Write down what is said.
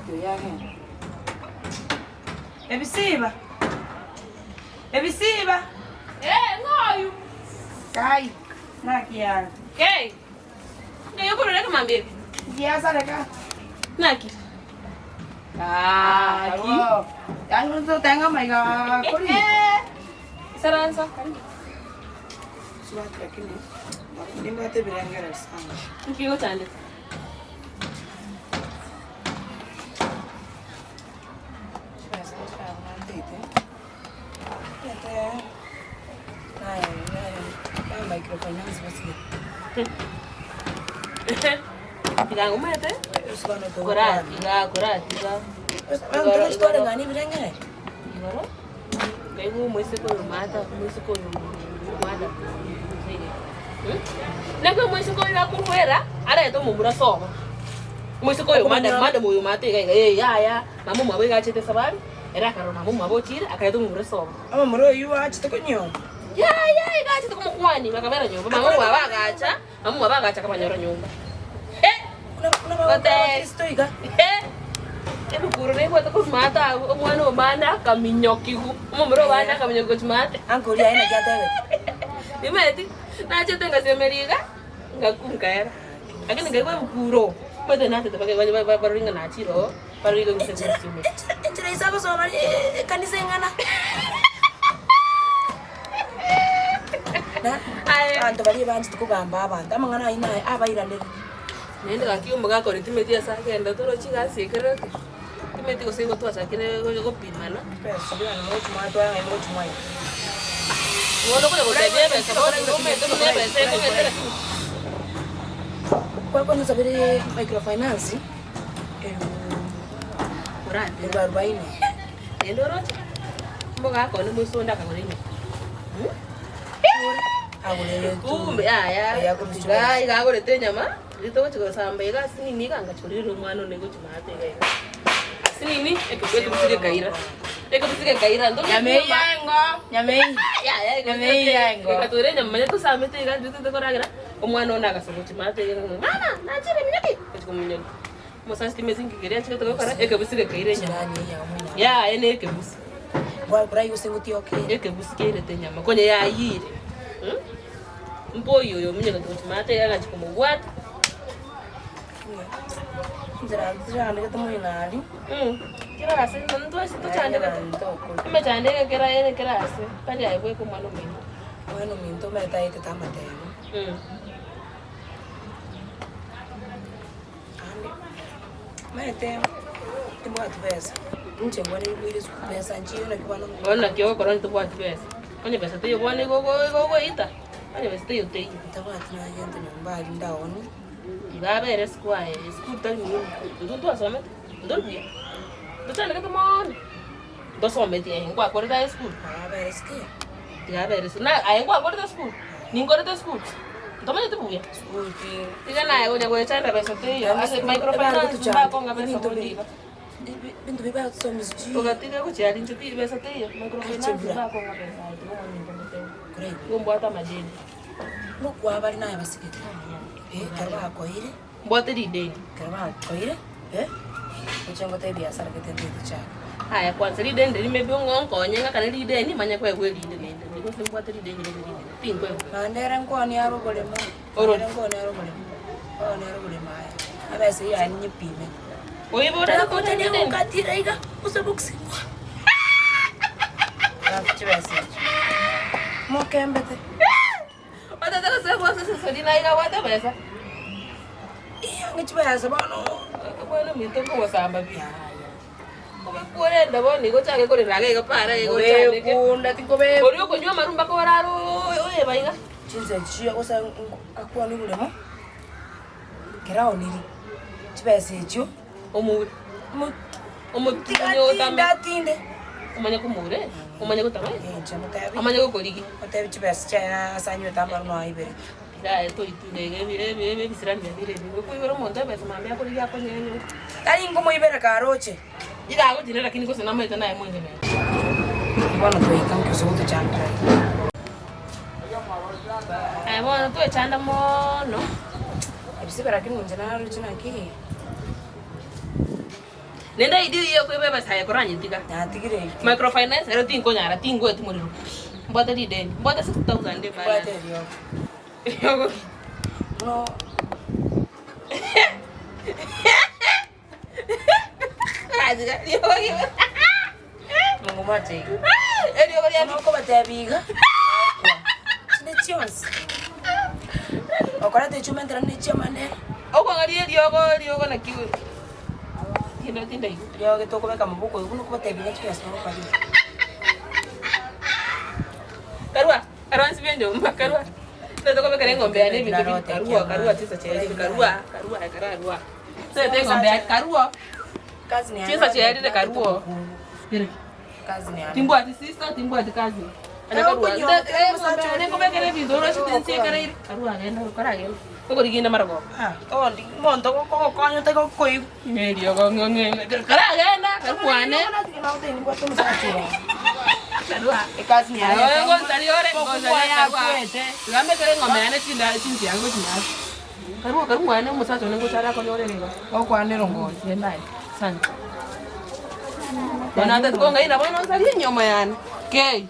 Omosubati oyio agende. Ebisiba! Ebisiba! Eh, ng'o oyio? Kai, naki yare? Hey, ng'ai okorora ekemambia eke? Ngiasareka. Naki? Gaki. Yaani totenga amaiga kori. Isaransa, karibu. Subati lakini nimbwate ebirengererio sana. Nki gochandete? Chibesa chiabwatete ete naye microfinance basigete. Tiga ng'umete, koratiga koratiga. Twareng'ania ebirengererio. Igoro, nkaigwa omoiseke oyo omata, omoiseke oyo omwana Naki omoiseke oyo akoruera, arete omomura sobo. Omoiseke oyo madam, madam oyo omate iga iga, eh yaya, mama omwabo iga achete esabari, ere akarora mama omwabo ochire, akareta omomura sobo. Omomura oyio achete konyuoma. Yaya iga achete komokwania, bakabera nyomba, mama omwabo agacha, mama omwabo agacha akabanyora nyomba. Eh! Abakristo iga. Ebikuro nebwate korwa maate agwo, omwana omane akaminyokigwa, omomura obande akaminyokigwa gochia maate. Anko oria aye naki atebete? Nimanyeti, nachete ngasemeria iga, ngakwa nkaera. Lakini nkaigwa ebikuro, omanyete nachete bake ba- ba- barore ng'a nachire oo, barore iga gose Enchera gose omochie. enchera enchera ise agosoma ekanisa eng'ana. Na Aye. abanto baria banchete kogamba abanto, amang'ana ayio naye abairanerie. Naende gaki omogaka ore timeti ase agenda toroche egasi ekere eke, timeti gose igo twachakire gopimana. Bono konya gotebia ebesa bono igo omanyete buna ebesa ekogenda lakini. Kwakwanusabire microfinance elfu arubaini. Naende oroche, omogaka one moise onde akagora enyomba. Kumbe yaya iga iga agorete enyama, riria togochi gosamba iga ase nini iga ngachi korigereria omwana one gochi maate iga iga. Ase nini, ekebuya ekebusi gekaira, ekebusi gekaira ntoki Nyamei yaengo, nyamei. yaya Nyamei yaengo. Egatura enyama manya tosamete iga riria tote koragera, omwana one agasoka gochi maate iga ng'a mama nachire minyoki, gochi kominyokia. Omosasi timeti nki keria achigete gokora, ekebusi gekaira enyama. Jirani eyao moino. Yaye na ekebusi. Gwakora gose ngotioke. Ekebusi kiairete enyama konya yayire mm mboyo oyo omunyegete gochia maate iga agachia komobwata. Inchera tichandegete moino aria. Mm kera ase ntwesi tochandegete emechando ere kera ere kera ase tari aye bweka omwana ominto. Omwana ominto omanyete aetete amatemo. Mm. Naende omanyete timbwati besa, inche mbwanire koira esukuru besa nchiyo naki bono. Bono naki ogokora onye tobwati besa? Onye besa teiyo bono igo ogo igo ogoita, onye besa teiyo teiyo. Ntabwati nonya gento nyomba aria ndaoni. Iga abere esukuru aye, esukuru tari muhimu, intwe ntwasomete, ntori buya, ntochandegete mono, ntosometi eh nkwakorete aye esukuru? Nabo abere esukuru. Tiga abere esukuru, na aye nkwakorete esukuru? Ninkorete esukuru? Ntomanyeti buya? Esukuru ki. Tiga naye konya goechanda besa teiyo ase microfinance mbakonga besa bondi iga. Ebinto biria bagotosomia sijui. Togatiga gochiaria inche ti besa teiyo microfinance mbakonga besa aye tiga omonto ngotebie. Igo mbwate amadeni. Ngokwaa bare naye basigete, ekero bakoeire. Mbwate rideni. Ekero bakoeire, oche ngote ebiasara gete ntete chaka. Aya kwanza rideni riria maybe ong'o nkonye ng'akane rideni manye koegwa erinde naende. Gose mbwate rideni rinde rinene tinkoegwa. Naende ere nkoonie are oboremo, Orori. ere nkoonie are oboremo, nkoonie are oboremo aye, ebesa eyio yaye ninyepime. Oibore Nagocha nigo iga, gose box Alafu chibesa echio mokembete. Otete gose gose sosori naye iga abwate ebesa. Iyang'e chibesa bono. Omwana ominto nkogosamba pi. Obekwore enda bono igo ochake korera iga iga para iga ochandeke. Kobekunda tinkobe. Oria okonywa amaru mpaka orare oyeba iga. Chinsa echio gose akwane oboremo, ekero aonirie chibesa echio. Omoure. Omotinyi otame. Tinde atinde. Omanye komoura eh? Omanye gotama eh? Inche motebi. Omanye gokorigia. Motebi chibesa chiaye ase anywete amaru nonya ibere. Yaya toituga iga ebi ebi ebi ebisirani biabeire ebi. Okoibera omonto ebesa mambia akorigia akonyenye. Tari nkomoibera karoche. Iga agochire lakini gose namaete naye mwenge nere. Bono twaika nki gose gotochandera iga. Aye bono twechanda mono. Ebisibero lakini inche naroche naki. Naende idea eyio yokoiba ebesa aye koranyetiga. Natigire eke. Microfinance ero tinkonyara, tingweti morero pi. Mbwate rideni, mbwate 6000 Mbwate ebalance. eriogo. Eriogo ki? Buna Ratiga, riogo ki? Mungu mwache iga. Eriogo ria Buna okobatebia iga, bagokwa. Chinde chionsi. Okoreta echuma enteremu ne chiamandere. Okong'aria eriogo, eriogo naki Tinda tinda igo. Riogo tokobeka moboko oyo buna okobatebia iga chibesa okobarire. Karua, karua nsibe enyomba, karua. Totagete kobekera eng'ombe yane ebinto biri, karua, karua chinsa chiaerire, karua, karua, kararua. Totagete eng'ombe yane, karua. Cousin yane Chinsa chiaerire karua. Cousin yane. Timbwati sister, timbwati cousin. Onye karua, Okonywa, nte- eh, omosacha eng'ombe yane nkobekera ebinto oroche tinsi ekereire. Karua agenda, karagenda. Tokoriginda marogoba. Ah, tondi monto gokogokonya otagokoigwa. Ng'eriogo ng'ong'e karagenda, karu mwane. Karua. Ekazi yaye. Aye ngonsaria ore, Okobua ngonsaria karua. yakwete. Tiga mbekere eng'ombe yane chinda chinsiango chinyasi. Karua karu mwane omosacha one ngocha are akonyore iga. Okwanera ngori. Genda aye. Asante. Bono atati kong'aina bono nsarie enyiomo yane. Kei.